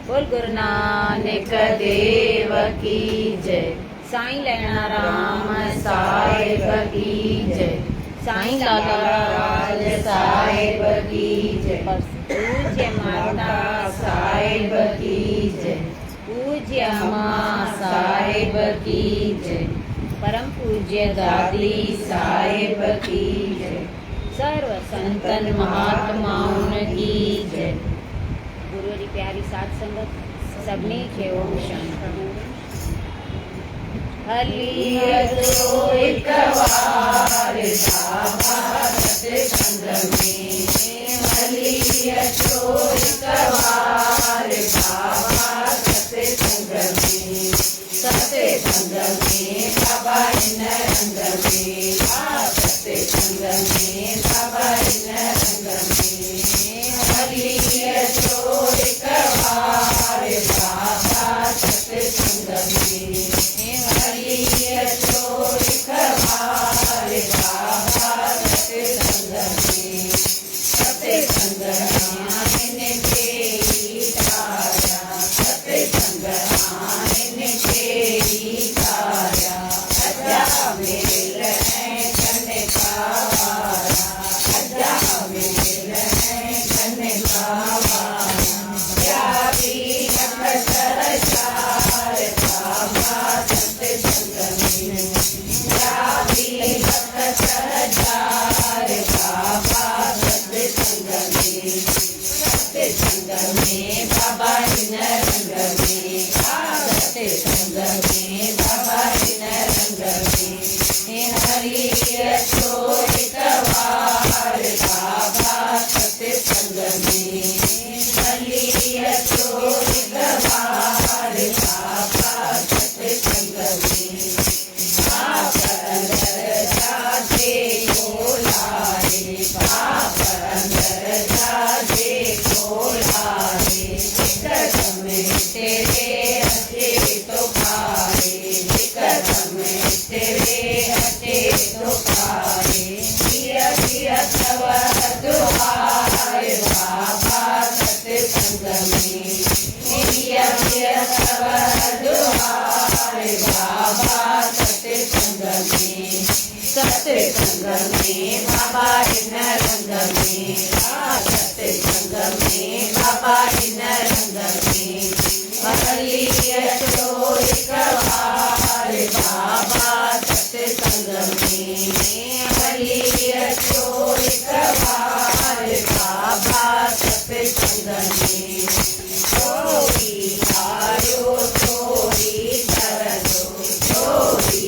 بول گرو نانڪ ديو ڪي جئي سائين ليڻا رام صاحب ڪي جئي سائين لالا راج صاحب ڪي جئي پوجيه ماتا صاحب ڪي جئي پوجيه اما صاحب ڪي جئي پرم پوجيه دادي صاحب ڪي جئي سرو سنتن مهاتمائن ڪي جئي. گروء جي پياري ساڌ سنگت سڀني کي اوم شانتي. هلي اچو هڪ وار بابا ستسنگ ۾، هلي اچو هڪ وار بابا ستسنگ ۾، ستسنگ ۾ بابا هن رنگ ۾، ستسنگ ۾ بابا هن رنگ ۾، هلي اچو هڪ وار بابا ستسنگ ۾، هلي اچو هڪ وار بابا ستسنگ ۾، ستسنگ آهن ڪيئي تاريا، ستسنگ آهن ڪيئي تاريا، اجا ميل ۽ ڪنڪا وارا، اجا ميل ۽ ڪنڪا وارا، ٻيا به لک چار بابا ستسنگ ۾، ٻيا به لک چار بابا ستسنگ ۾، ستسنگ ۾ بابا هن رنگ ۾، ستسنگ ۾ بابا هن رنگ ۾، هلي اچو هڪ وار بابا ستسنگ ۾، هلي اچو هڪ وار بابا ستسنگ ۾، پاپ اندر جا جيڪو لاهي، پاپ اندر جا جيڪو لاهي، هڪدم تيري اچي ٿو کائي، هڪدم تيري اچي ٿو کائي، پيء پيء اٿو دعائي بابا ستسنگ ۾، پيء پيء اٿو دعائي بابا ستسنگ ۾، ستسنگ ۾ بابا هن رنگ ۾، ستسنگ ۾ بابا هن رنگ ۾، هلي اچو هڪ وار بابا ستسنگ ۾، هلي اچو هڪ وار بابا ستسنگ ۾، ٿوري آيو ٿوري ترندو، ٿوري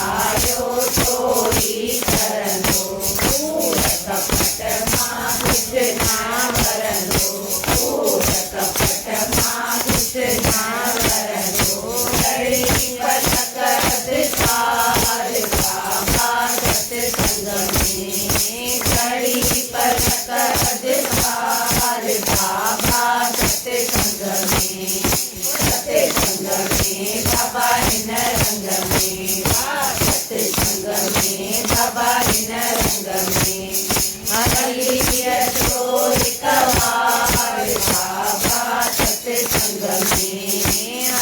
آيو ٿوري ترندو، ڪوڙ ڪپٽ مان ڪجهه نه ورندو، ڪوڙ ڪپٽ مان ڪجهه نه ورندو، گهڙي پلڪ اڌ سار بابا ستسنگ ۾، گهڙي پلڪ اڌ سار بابا ستسنگ ۾، ستسنگ ۾ بابا هن رنگ ۾، ستسنگ ۾ بابا هن رنگ ۾، هلي اچو هڪ وار بابا ستسنگ ۾،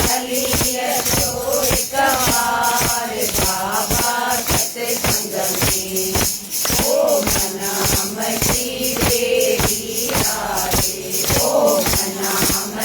هلي اچو هڪ وار بابا ستسنگ ۾، اوم نام جي ٻيڙي آهي، اوم نام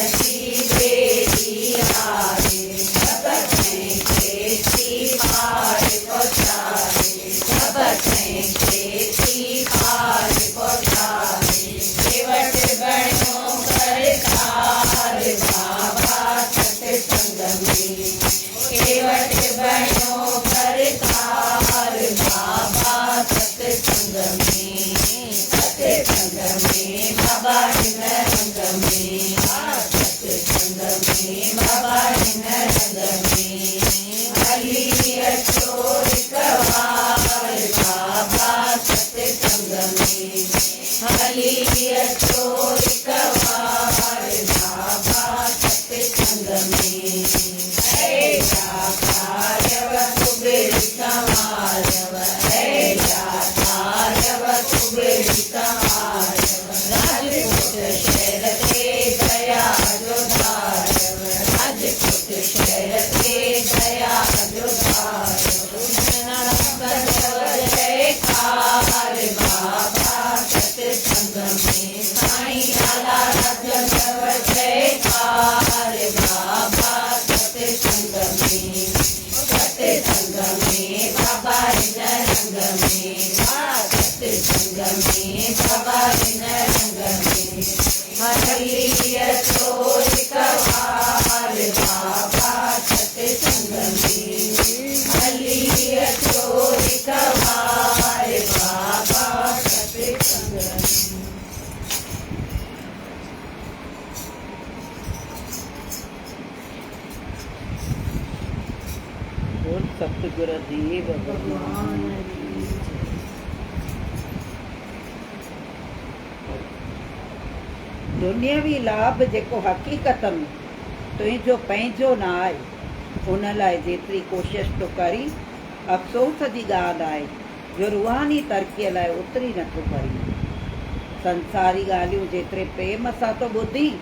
جڳ جئڪار بابا ستسنگ ۾، ستسنگ ۾ بابا هن رنگ ۾، ستسنگ ۾ بابا هن رنگ ۾، هلي اچو هڪ وار بابا ستسنگ ۾، هلي اچو هڪ وار بابا ستسنگ ۾. بول ستگر ديو ڀڳوان ڪي جئي. دنيوي لاڀ جيڪو حقيقت ۾ تنهنجو پنهنجو نه آهي، ان لاء جيتري ڪوشش ٿو ڪرين، افسوس جي ڳالهه آهي جو روحاني ترقيء لاء اوتري نه ٿو ڪرين. سنساري ڳالهيون جيتري پريم سان ٿو ٻڌين،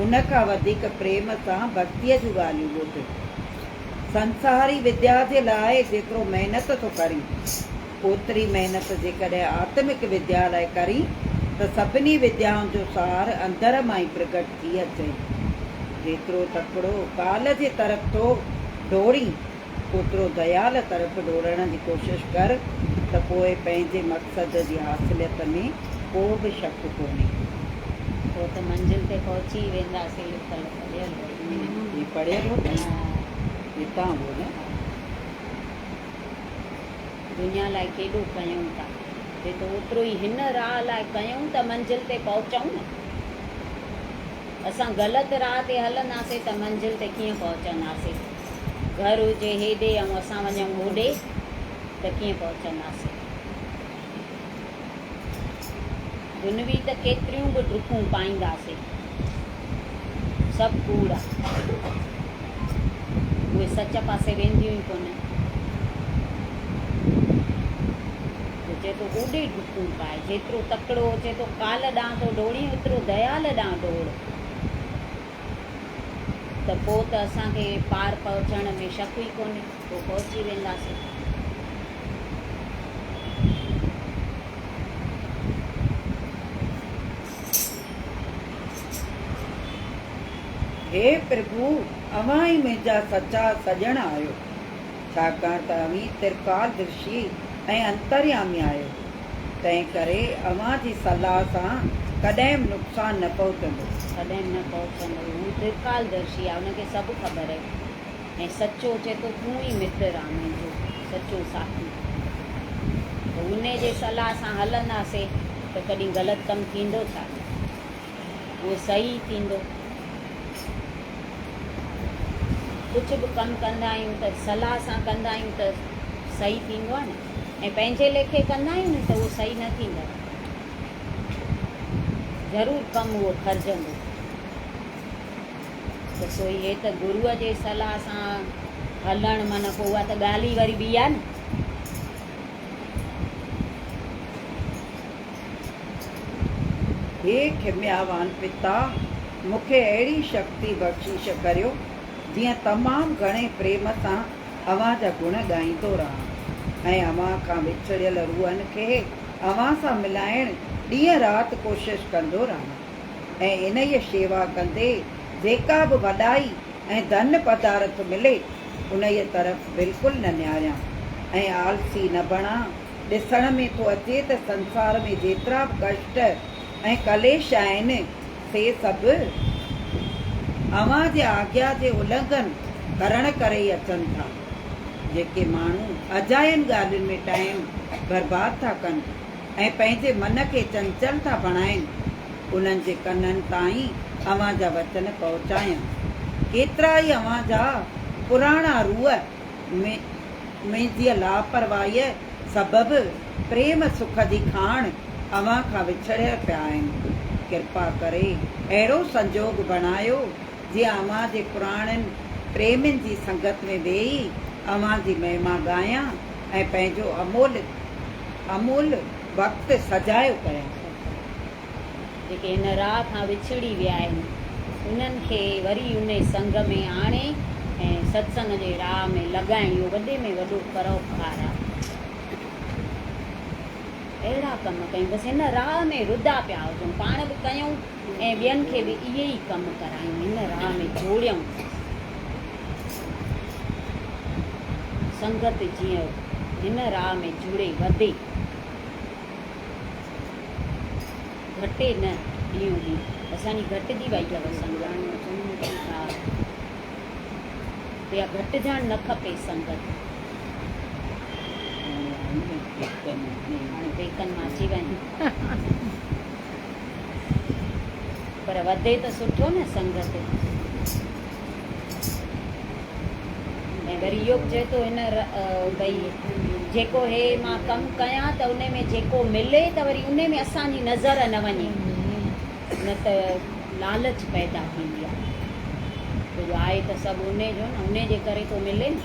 ان کان وڌيڪ پريم سان ڀڳتيء جون ڳالهيون ٻڌ. سنساري وديا جي لاء جيترو محنت ٿو ڪرين، اوتري محنت جيڪڏهن آتمڪ وديا لاء ڪرين ته سڀني وديائن جو سار اندر مان ئي پرگٽ ٿي اچئي. جيترو تڪڙو ڪال جي طرف ٿو ڊوڙين، اوترو ديال طرف ڊوڙڻ جي ڪوشش ڪر ته پوء پنهنجي مقصد جي حاصليت ۾ ڪو به شڪ ڪونهي. پوء ته منزل تي پهچي ئي وينداسين لکيل پڙهيل هو. هي پڙهيل هو نه؟ هتان هو نه؟ دنيا لاء ڪيڏو ڪيون ٿا، جي ته اوترو ئي هن راهه لاء ڪيون ته منزل تي پهچون نه. اسان غلط راهه تي هلنداسين ته منزل تي ڪيئن پهچنداسين؟ گهر هجي هيڏي ۽ اسان وڃون هوڏي ته ڪيئن پهچنداسين؟ دنوي ته ڪيتريون به ڊڪون پائينداسين، سڀ ڪوڙ آ. اهي سچ پاسي وينديون ئي ڪونه. جو چئي ٿو اوڏي ڊڪون پائي، جيترو تڪڙو چئي ٿو ڪال ڏانهن ٿو ڊوڙين اوترو ديال ڏانهن ڊوڙ. ته پوء ته اسان کي پار پهچڻ ۾ شڪ ئي ڪونهي، پوء پهچي وينداسين. هي پرڀو، اوهان ئي منهنجا سچا سڄڻ آهيو، ڇاڪاڻ ته اوهين ترڪالدرشي ۽ انتريامي آهيو، تنهنڪري اوهان جي صلاح سان ڪڏهن به نقصان نه پهچندو. ڪڏهن به نه پهچندو. هو ترڪالدرشي آهي، ان کي سڀ خبر آهي ۽ سچو چئي ٿو، تون ئي متر آهين منهنجو، سچو ساٿي. ته انهي جي صلاح سان هلنداسين ته ڪڏهن غلط ڪم ٿيندو ڇا؟ اهو صحيح ٿيندو. ڪجهه به ڪم ڪندا آهيون ته صلاح سان ڪندا آهيون ته صحيح ٿيندو آهي نه ۽ پنهنجي ليکي ڪندا آهيون نه ته اهو صحيح نه ٿيندو آهي. ضرور ڪم اهو کرجندو. ته سو هي ته گروء جي صلاح سان هلڻ معنيٰ پوء اها ته ڳالهه ئي وري ٻي آهي نه. هي کمياوان پتا! مون کي اهڙي شڪتي بخشيش ڪريو، جيئن تمام گهڻي پريم سان اوهان جا گڻ ڳائيندو رهان ۽ اوهان کان وڇڙيل روحن کي اوهان سان ملائڻ ڏينهن رات ڪوشش ڪندو رهان ۽ انهيء شيوا ڪندي جيڪا به وڏائي ۽ ڌن پدارٿ ملي، انهيء طرف بلڪل نه نهاريان ۽ آلسي نه بڻان. ڏسڻ ۾ ٿو اچي ته سنسار ۾ جيترا به ڪشٽ ۽ ڪليش آهن، سي سڀ اوهان جي آگيا جي النگهن ڪرڻ ڪري ئي اچن ٿا. جيڪي ماڻهو اجاين ڳالهين ۾ ٽائيم برباد ٿا ڪن ۽ پنهنجي من کي چنچل ٿا بڻائين، انهن جي ڪنن تائين اوهان جا وچن پهچايان. ڪيترائي اوهان جا پراڻا روح منهنجيء لاپرواهيء سبب پريم سک جي کاڻ اوهان کان وڇڙيل پيا آهن. ڪرپا ڪري اهڙو سنجوڳ بڻايو، جيئن اوهان جي پراڻن پريمين جي سنگت ۾ ويهي اوهان جي مهما ڳايان ۽ پنهنجو امول وقت سجايو ڪيان. جيڪي هن راهه کان وڇڙي ويا آهن، انهن کي وري انهي سنگ ۾ آڻي ۽ ستسنگ جي راهه ۾ لڳائڻ اهو وڏي ۾ وڏو پراپڪار آهي. اهڙا ڪم ڪيون، بس هن راهه ۾ رڌا پيا هجون، پاڻ به ڪيون ۽ ٻين کي به اهي ئي ڪم ڪرايون، هن راهه ۾ جوڙيون. سنگت جيئن هن راهه ۾ جڙي وڌي، گهٽي نه ڏينهون ڏينهن. اسان جي گهٽجي وئي اٿو سنگت. ها، اها گهٽجڻ نه کپي سنگت. هاڻي پيڪن مان اچي ويا آهيون. پر وڌي ته سٺو نه سنگت. ۽ وري اهو به چئي ٿو هن ڀئي جيڪو هي مان ڪم ڪيان ته ان ۾ جيڪو ملي ته وري ان ۾ اسان جي نظر نه وڃي نه ته لالچ پيدا ٿيندي آهي. ڇو جو آهي ته سڀ ان جو نه، ان جي ڪري ٿو ملي نه.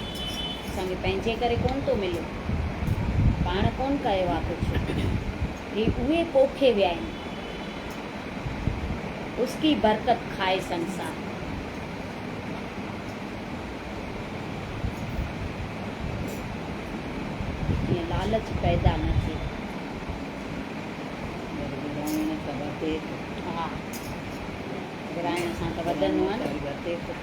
اسان کي پنهنجي ڪري ڪونه ٿو ملي. پاڻ ڪونه ڪيو آهي ڪجهه. هي اهي پوکي ويا آهن. اس ڪي برڪت کائي سنسار. جيئن لالچ پيدا نه ٿئي. ورهائڻ سان وڌي ٿو. ها ورهائڻ سان ته وڌندو آهي نه. وڌي ٿو.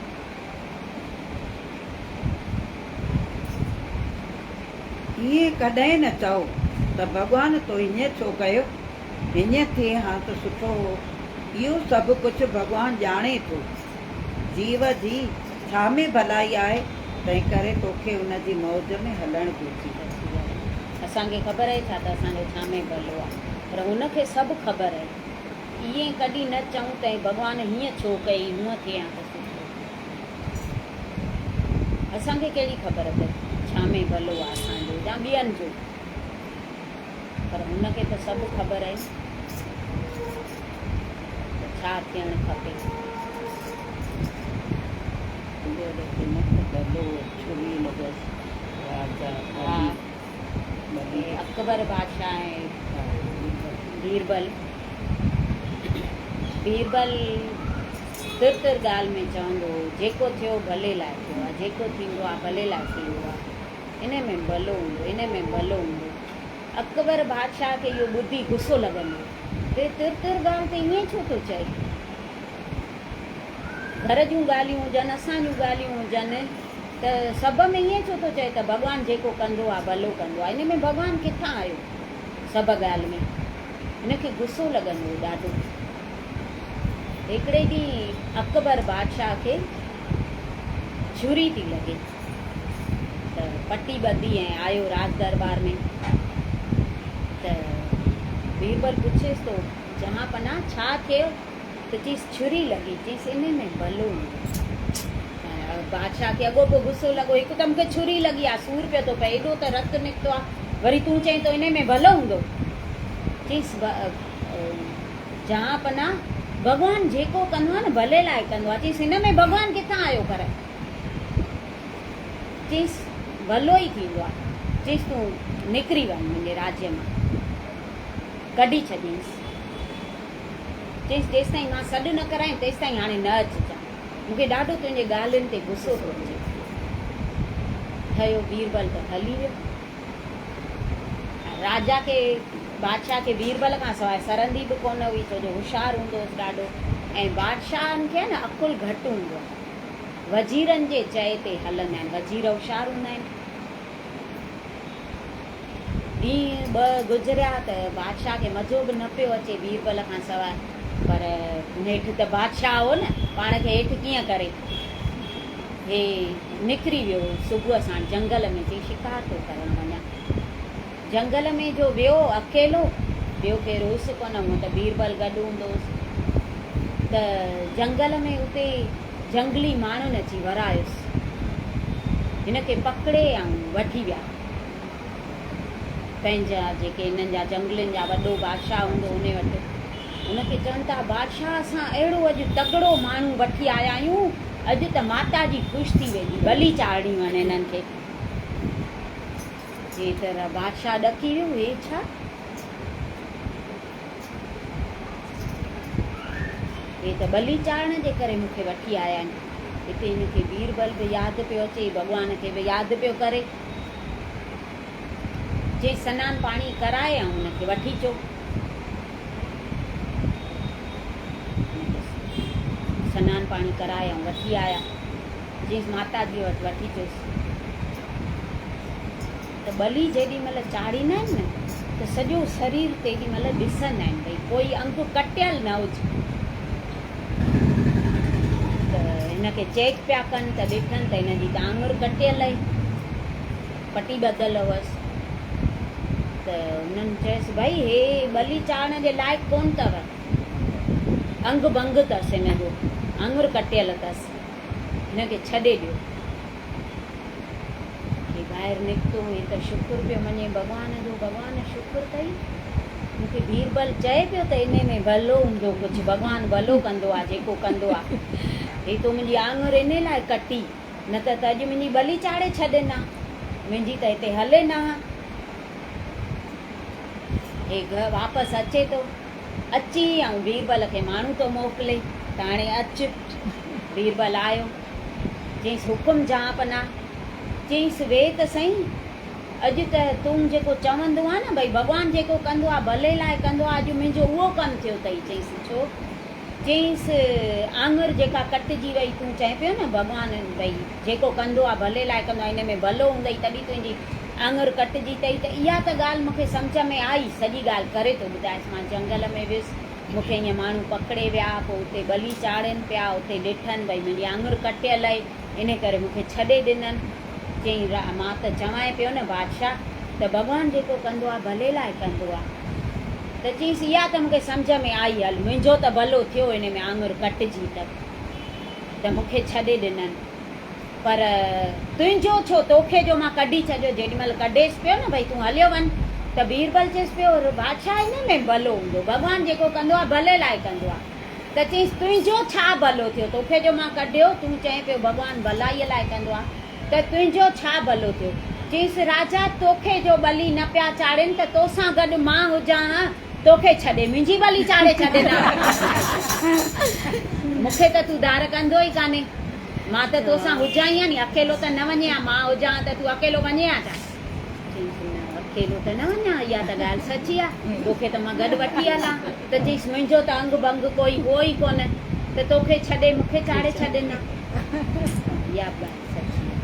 ائين ڪڏهن نه چئو ته ڀڳوان تو ائين ڇو ڪيو؟ هيئن ٿئي ها ته سٺو هو. اهو سڀ ڪجهه ڀڳوان ڄاڻي ٿو. جيو جي ڇا ۾ ڀلائي آهي، تنهنڪري توکي ان جي موج ۾ هلڻ گهرجي. اسان کي خبر آهي ڇا ته اسان جو ڇا ۾ ڀلو آهي، پر هن کي سڀ خبر آهي. ائين ڪڏهن نه چئون ته ڀڳوان هيئن ڇو ڪئي، هونئن ٿئي ها ته سٺو. اسان کي ڪهڙي خبر ته ڇا ۾ ڀلو آهي اسان جو يا ٻين جو. پر هن کي ته سڀ خبر آهي ته ڇا ٿيڻ کپي. ها اڪبر بادشاهه ۽ بيربل، بيربل تر تر ڳالهه ۾ چوندو هو، جيڪو ٿيو ڀلي لاء ٿيو آهي، جيڪو ٿيندو آهي ڀلي لاء ٿيندو آهي. انهي ۾ ڀلو هوندو، انهي ۾ ڀلو هوندو. اڪبر بادشاهه کي اهو ٻڌي غصو لڳندو ته تر تر ڳالهه تي ائين ڇو ٿو چئي؟ گهر جون ڳالهيون هجن، اسان جون ڳالهيون هجن ته سڀ ۾ ائين ڇو ٿو چئي ته ڀڳوان جيڪو ڪندو آهي ڀلو ڪندو آهي. انهي ۾ ڀڳوان ڪٿان آيو سڀ ڳالهه ۾؟ هن کي غصو لڳندو هو ڏاڍو. هڪڙي ڏينهن اڪبر بادشاهه کي ڇري ٿي لڳي. ته پٽي ٻڌي ۽ آيو راڄ درٻار ۾ ته بيربل پڇيس ٿو، جهان پناهه ڇا ٿيو؟ ته چيس ڇري لڳي. چيس انهي ۾ ڀلو هوندو. بادشاهه کي اڳو پوء غصو لڳو، هڪ ته مون کي ڇري لڳي آ، سور پيو ٿو پئي، ايڏو ته رت نڪتو آ، وري تون چئين ٿو انهي ۾ ڀلو هوندو. چيس جهان پناهه ڀڳوان جيڪو ڪندو آ نه ڀلي لاء ڪندو آ. چيس هن ۾ ڀڳوان ڪٿان آيو پر؟ چيس، ڀلو ئي ٿيندو آ. چيس، تون نڪري وڃ منهنجي راجيه مان. ڪڍي ڇڏينس. چيس، جيستائين مان سڏ نه ڪرايان تيستائين هاڻي نه اچجان. مون کي ڏاڍو تنهنجي ڳالهين تي غصو ٿو اچي. ٺهيو بيربل ته هلي ويو. راجا کي، بادشاهه کي بيربل کان سواء سرندي به ڪونه هئي، ڇو جو هوشيار هوندو هوس ڏاڍو ۽ بادشاهن کي نه عقل گهٽ هوندو آهي. وزيرن جي چئي تي هلندا آهن. وزير هوشيار هوندا آهن. ڏينهن ٻه گذريا ته بادشاهه کي مزو به نه پيو اچي بيربل کان سواء. پر نيٺ ته بادشاهه هو نه، پاڻ کي هيٺ ڪيئن ڪري. هي نڪري ويو صبح ساڻ جهنگل ۾ چئي شڪار ٿو ڪرڻ وڃان. جهنگل ۾ جو ويو اڪيلو، ٻيو ڪير هوس ڪونه، هونء ته بيربل گڏ هوندو هوس، ته جهنگل ۾ اتي جهنگلي ماڻهن اچي ورايس. هن کي پڪڙي ۽ وٺي ويا. پنهنجا جيڪي هنن جا جهنگلين جا وڏو بادشاهه هوندو انهي وٽ. هن کي چون ٿا، بادشاهه اسان اهڙو اڄ تڳڙو ماڻهو وٺي آيا آهيون، اڄ ته ماتا جي خوش ٿي ويندي، ٻلي چاڙهڻيون آهن هنن کي. جيئن ته بادشاهه ڏڪي ويو، هي ڇا؟ هي ته ٻلي چاڙهڻ جي ڪري مون کي وٺي آيا آهن. هتي هن کي بيربل به ياد پيو اچي، ڀڳوان کي به ياد پيو ڪري. چيائين سنان پاڻي ڪرائي ۽ هن کي وٺي اچو. هن کي سنان پاڻي ڪرائي ۽ وٺي آيا. چيائينس ماتا جيء وٽ وٺي اچوس. ته ٻلي جيڏي مهل چاڙهيندا آهن نه ته سڄو سرير تيڏي مهل ڏسندا آهن ڀئي ڪوئي انگ ڪٽيل نه هجي. ته هن کي چيڪ پيا ڪن ته ڏٺن ته هن جي ته آڱر ڪٽيل آهي. پٽي ٻڌل هئس ته هنن چيس ڀئي هي ٻلي چاڙهڻ جي لائق ڪونه اٿو. انگ ڀنگ اٿس هن جو، آڱر ڪٽيل اٿس، هن کي ڇڏي ڏيو. هي ٻاهر نڪتو، هي ته شڪر پيو مڃي ڀڳوان جو، ڀڳوان شڪر اٿئي، مون کي بيربل چئي پيو ته انهي ۾ ڀلو هوندو ڪجهه، ڀڳوان ڀلو ڪندو آ جيڪو ڪندو آ. هي تو منهنجي آڱر انهي لاء ڪٽي، نه ته ته اڄ منهنجي ٻلي چاڙهي ڇڏين ها، منهنجي ته هتي هلي نه ها. هي گهر واپس اچي ٿو. اچي ۽ بيربل کي ماڻهو ٿو موڪلي ته هاڻي اچ. بيربل آيو. چيائينس حڪم جهانپنا. چيائينس ويهه ته سهين. اڄ ته تون جيڪو چوندو آهين نه ڀئي ڀڳوان جيڪو ڪندو آهي ڀلي لاء ڪندو آهي اڄ منهنجو اهو ڪم ٿيو اٿئي. چيائينس ڇو؟ چيائينس آڱر جيڪا ڪٽجي وئي تون چئين پيو نه ڀڳوان ڀئي جيڪو ڪندو آهي ڀلي لاء ڪندو آهي ان ۾ ڀلو هوندئي تڏهن تنهنجي آڱر ڪٽجي تئي ته اها ته ڳالهه مون کي سمجهه ۾ آئي، سڄي ڳالهه ڪري ٿو ٻڌائيس، مان جهنگل ۾ ويس، مون کي ائين ماڻهو پڪڙي ويا، پوء اتي ٻلي چاڙهين پيا، اتي ڏٺن ڀئي منهنجي آڱر ڪٽيل اهي، انهي ڪري مون کي ڇڏي ڏنن. چيائين، مان ته چوانء پيو نه بادشاهه ته ڀڳوان جيڪو ڪندو آهي ڀلي لاء ڪندو آهي. ته چيائينس، اها ته مون کي سمجهه ۾ آئي، هل منهنجو ته ڀلو ٿيو انهي ۾ آڱر ڪٽجي ته ته مون کي ڇڏي ڏنن. پر تنهنجو ڇو؟ توکي جو مان ڪڍي ڇڏيو. جيڏي مهل ڪڍيس پيو نه ڀئي تون هليو وڃ ته بيربل چيس پيو، بادشاهه انهي ۾ ڀلو هوندو. ڀڳوان جيڪو ڪندو آهي ڀلي لاء ڪندو آهي. ته چيس تنهنجو ڇا ڀلو ٿيو؟ توکي جو مان ڪڍيو، تون چئين پيو ڀڳوان ڀلائيء لاء ڪندو آهي ته تنهنجو ڇا ڀلو ٿيو؟ چيس راجا توکي جو ٻلي نه پيا چاڙهين ته توسان گڏ مان هجان ها، توکي ڇڏي منهنجي ٻلي چاڙهي ڇڏين ها. مون کي ته تون ڌار ڪندو ئي ڪانهي. مان ته توسان هجان ئي ها ني، اڪيلو ته نه وڃين ها، مان هجان ها ته تون اڪيلو وڃين ها ڇا؟ چيس، نه اڪيلو ته نه وڃان ها، اها ته ڳالهه سچي آ، توکي ته مان گڏ وٺي هلان. ته چيس، منهنجو ته انگ ڀنگ ڪوئي هو ئي ڪونه، ته توکي ڇڏي مون کي چاڙهي ڇڏين ها. اها به ڳالهه سچي آ.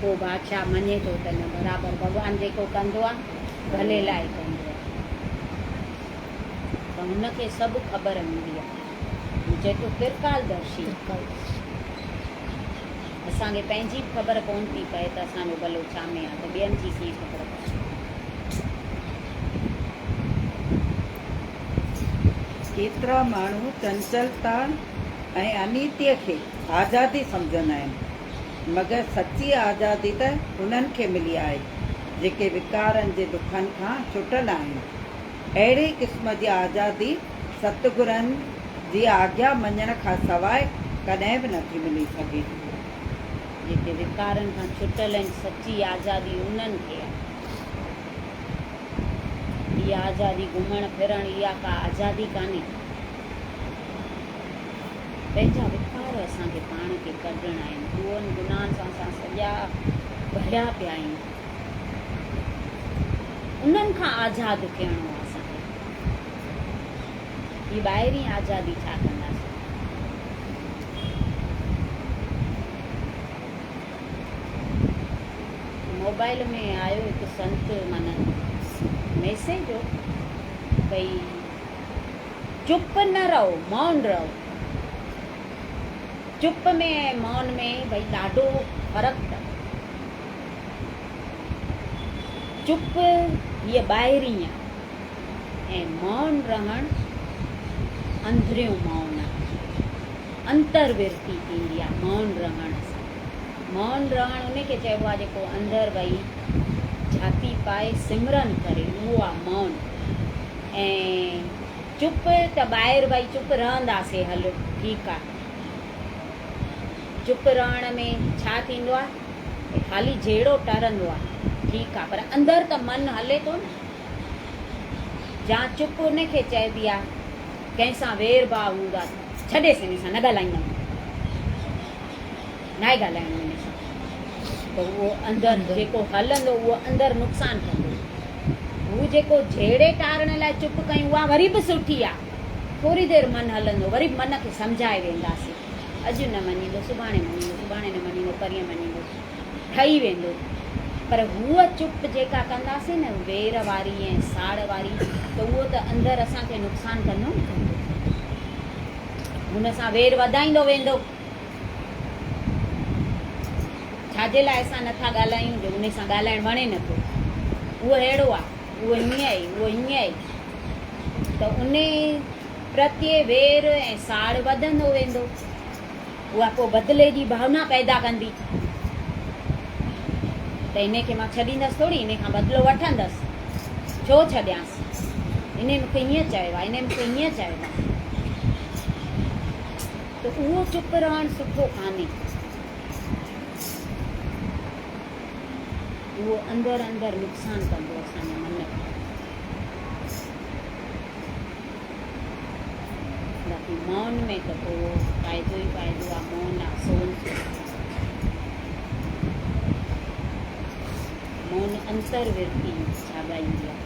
پوء بادشاهه مڃي ٿو ته نه برابر ڀڳوان جيڪو ڪندو آ، ڀلي لاء ڪندو آ. ته هن کي سڀ خبر هوندي آ. هو چئي ٿو ترڪال درشي. اسان کي پنهنجي به خبر ڪونه ٿي پئي ته اسان جو ڀلو ڇا ۾ آ ته ٻين جي ڪيئن خبر پوي. ڪيترا ماڻهو چنچلتا ۽ انيتيء کي آزادي سمجهندا آهن، مگر سچي آزادي ته انهن کي ملي آهي، جيڪي وڪارن جي دکن کان ڇٽل آهن. اهڙي قسم جي آزادي ستگرن جي آگيا مڃڻ کان سواء ڪڏهن به نٿي ملي سگهي. جيڪي وڪارن کان ڇٽل آهن، سچي آزادي انهن کي آهي. اها آزادي گهمڻ ڦرڻ اها ڪا آزادي ڪانهي. پنهنجا وڪار اسان کي پاڻ کي ڪڍڻا آهن. ڏوهن گناهن سان اسان سڄا ڀريا پيا آهيون. انهن کان آزاد ٿيڻو آهي اسان کي. هي ٻاهرين آزادي ڇا ڪنداسين. موبائل ۾ آيو هڪ سنت معنيٰ ميسيج هو ڀئي چپ نه رهو مون رهو. چپ ۾ ۽ مون ۾ ڀئي ڏاڍو فرق اٿو. چپ هيء ٻاهرين آ ۽ مون رهڻ اندريون مون آ. انتر ورتي ٿيندي آ مون رهڻ سان. مون رهڻ ان کي چئبو آ جيڪو اندر ويهي جھاتي پائي سمرن ڪري اهو آ مون. ۽ چپ ته ٻاهر ويهي چپ رهنداسي هل ٺيڪ آ. چپ رهڻ ۾ ڇا ٿيندو آ؟ خالي جهيڙو ٽرندو آ ٺيڪ آ پر اندر ته من هلي ٿو نه. جا چپ ان کي چئبي آ ڪنهن سان وير ڀاء هوندو آ ڇڏيس ان سان نه ڳالهائيندم ناهي ڳالهائڻو ان سان ته اهو اندر جيڪو هلندو اهو اندر نقصان ڪندو. هو جيڪو جهيڙي ٽارڻ لاء چپ ڪيون اها وري به سٺي آ. ٿوري دير من هلندو وري به من کي سمجهائي وينداسين. اڄ نه مڃيندو سڀاڻي مڃيندو، سڀاڻي نه مڃيندو پرينء مڃيندو. ٺهي ويندو. پر هوء چپ جيڪا ڪنداسين نه وير واري ۽ ساڙ واري ته اهو ته اندر اسان کي نقصان ڪندو نه ڪندو. هن سان وير وڌائيندو ويندو. ڇا جي لاء اسان نٿا ڳالهايون جو انهي سان ڳالهائڻ وڻي نٿو. اهو اهڙو آ، اهو هيئن آهي، اهو هيئن آهي ته انهي پرتي وير ۽ ساڙ وڌندو ويندو. اها پوء بدلي جي ڀاونا پيدا ڪندي ته انهي کي مان ڇڏيندس ٿوري، انهي کان بدلو وٺندس، ڇو ڇڏيانس، انهي مون کي هيئن چيو آهي، انهي مون کي هيئن چيو آهي. ته اهو چپ رهڻ سٺو ڪانهي. اهو اندر اندر نقصان ڪندو اسان جي من کي. باقي مون ۾ ته پوء فائدو ئي فائدو آ، مون آ سون سٺو. مون انتر ورتي جاڳائيندي آ.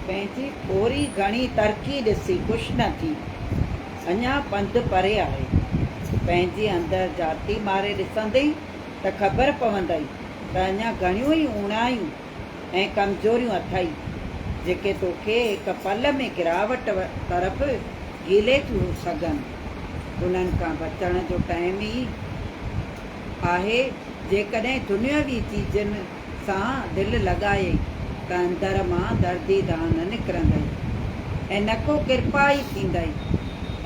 پنهنجي ٿوري گهڻي ترقي ڏسي خوش نه ٿي. اڃا پنڌ پري آهي. پنهنجي اندر جهاتي ماري ڏسندين ته خبر پوندئي ته اڃا گهڻيون ئي اوڻايون ۽ ڪمزوريون اٿئي، جيڪي توکي هڪ پل ۾ گراوٽ طرف گهيلي ٿيون سگهن. انهن کان بچڻ جو ٽائيم ئي آهي، جيڪڏهن دنيوي چيزن سان دل لڳايئي ته اندر مان دردي دانهن نه نڪرندئي ۽ نه ڪو ڪرپا ئي ٿيندئي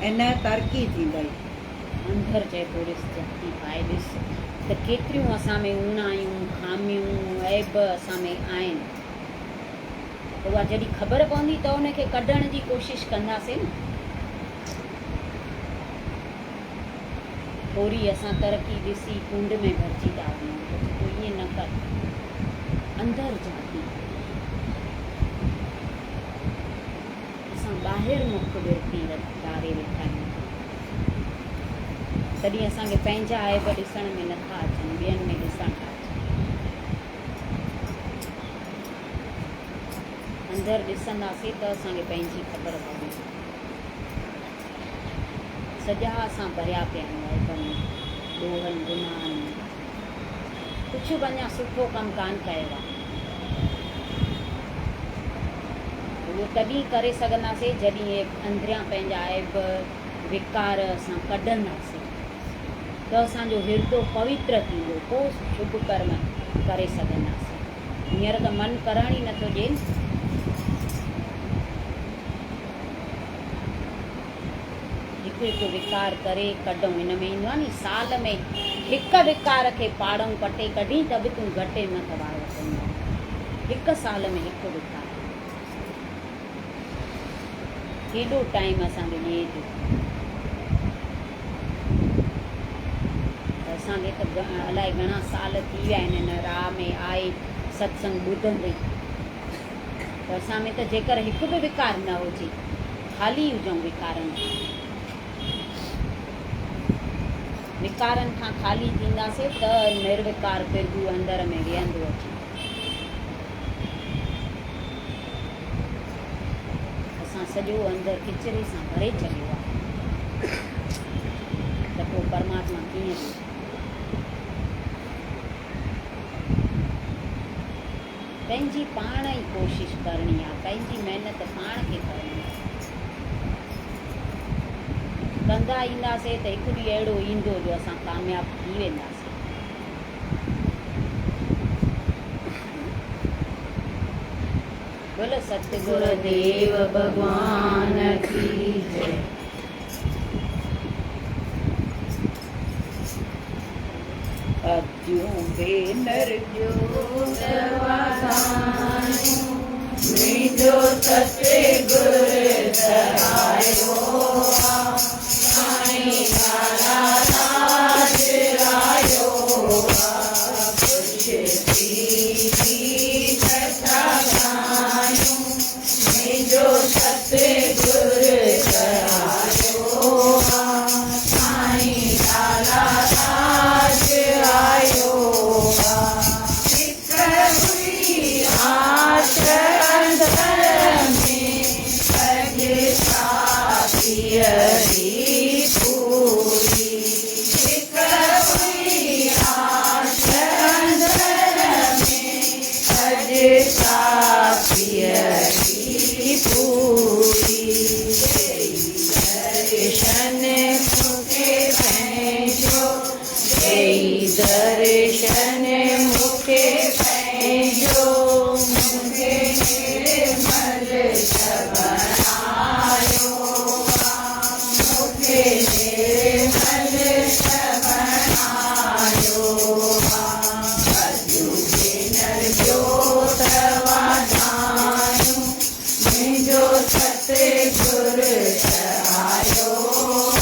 ۽ نه ترقي ٿيندئي. اندر چئي ٿو ڏس جهاتي پائي ڏس ته ڪيتريون اسان ۾ اوڻايون، خاميون، عيب اسان ۾ آهن. ته اها جڏهن خبر پوندي ته ان کي ڪڍڻ جي ڪوشش ڪنداسين نه. ٿوري اسان ترقي ڏسي ڪونڊ ۾ ڀرجي ٿا وڃون ته چئي ٿو ائين نه ڪر. اندر جهاتي پائي. اسان ٻاهر مک ورتي ڌاري ويٺا آهيون. تڏهن اسان کي پنهنجا عيب ڏسڻ ۾ نٿا اچن، ٻين ۾ ڏسڻ ٿا اچن. اندر ڏسنداسين ته اسان کي پنهنجي خبر پوندي. سڄا اسان ڀريا پيا آهيون عيبن ۾، ڏوهن، گناهن ۾. ڪجهه به اڃا سٺو ڪم ڪانه ڪيو آهي. اهو تڏهن ڪري سگهنداسين جڏهن اهي اندريان پنهنجا عيب، وڪار اسان ڪڍنداسين ته اسان جو هردو پوتر ٿيندو، پوء شڀ ڪرم ڪري سگهنداسين. هينئر ته من ڪرڻ ئي نٿو ڏئي نه. هڪ هڪ وڪار ڪري ڪڍون. هن ۾ ايندو آهي ني سال ۾ هڪ وڪار کي پاڙئون پٽي ڪڍين ته به تون گهٽ همت وارو ٿيندين. هڪ سال ۾ هڪ وڪار. ڪيڏو ٽائيم اسان کي ڏئي ٿو. ته اسان کي ته الائي گهڻا سال ٿي ويا آهن هن راهه ۾ آئي ستسنگ ٻڌندي. ته اسان ۾ ته جيڪر هڪ به وڪار نه هجي. خالي هجون وڪارن کان. وڪارن کان خالي ٿينداسين ته نروڪار پرڀو اندر ۾ ويهندو اچي. اسان سڄو اندر ڪچري سان ڀري ڇڏيو آهي ته پوء پرماتما ڪيئن ويهي؟ پنهنجي پاڻ ئي ڪوشش ڪرڻي آ، پنهنجي محنت پاڻ کي ڪرڻي آ. ڪندا اينداسين ته هڪ ڏينهن اهڙو ايندو جو اسان ڪامياب ٿي وينداسين. بول ستگر ديو ڀڳوان ڪي جي. اديون ڀينر جوت وسايون، منهنجو ستگر ته آيو آ، سائين لالا راج رايو آ، خوش ٿي گيت ٿا ڳايون، منهنجو ستگر ته آيو آ، سائين لالا راج منهنجو ستگر ته آيو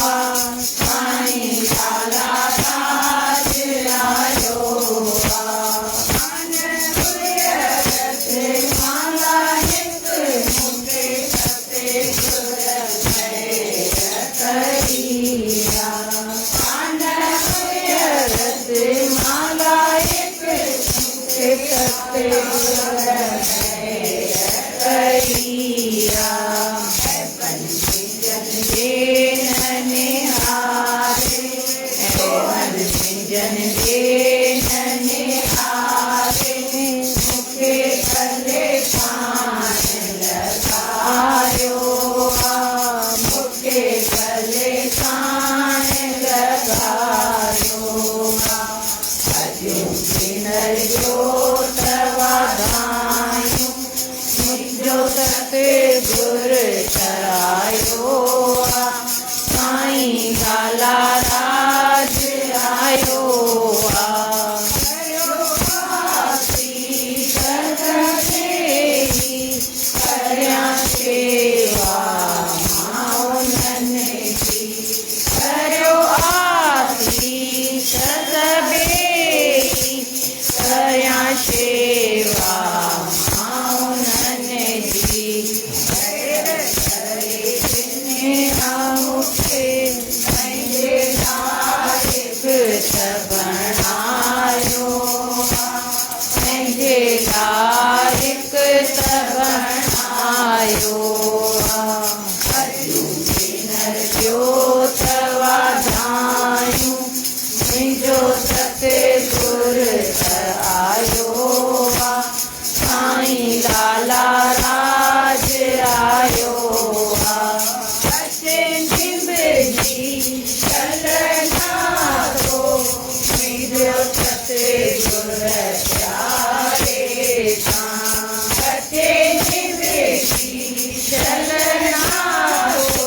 آ، سائين لالا راج آيو آ. ڪانه هئي رت مالا هڪ مون کي ستگر مهر ڪئي آ. ڪانه هئي رت مالا هڪ مون کي ستگر مهر ڪئي آ. جن نهاري، جن نهاري، مون کي ڪلي ساڻ لڳايو آ، مون کي ڪلي ساڻ لڳايو آ. اڄ ڀينر جوت واڌايون، منهنجو ستگر ته آيو آ، سائين لالا راج آيو آ. ڪريو آسيس سڀيئي، ڪريان شيوا مان انهن جي. ڪريو آسيس سڀيئي، ڪريان شيوا مان انهن جي. ڪري ڏني مون کي پنهنجي لائق ته بڻايو آ، پنهنجي لائق ته بڻايو آ. ڀينر جوت واڌايون، منهنجو ستگر ته آيو آ، سائين لالا راج آيو آ. اچي نمبجي شل ناتو، منهنجو ستگر پياري سان. اچي نمبجي شل ناتو،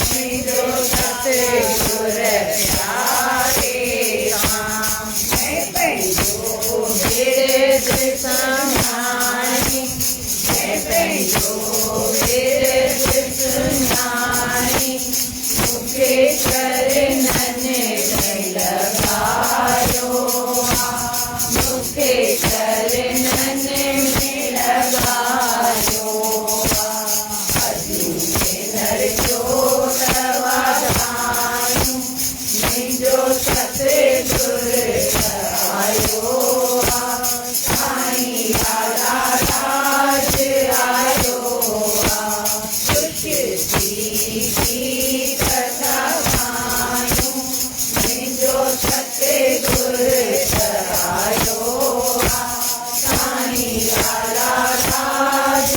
منهنجو ستگر پياري سان. ۽ پنهنجو ورد سڃاڻي، ۽ پنهنجو ورد سڃاڻي، مون کي چرنن ۾ لڳايو آ، مون کي چرنن ۾ لڳايو آ. اڄ ڀينر جوت واڌايون، منهنجو ستگر ته آيو آ، سائين لالا راج آيو آ. خوش ٿي گيت ٿا ڳايون، منهنجو ستگر ته آيو آ، سائين لالا راج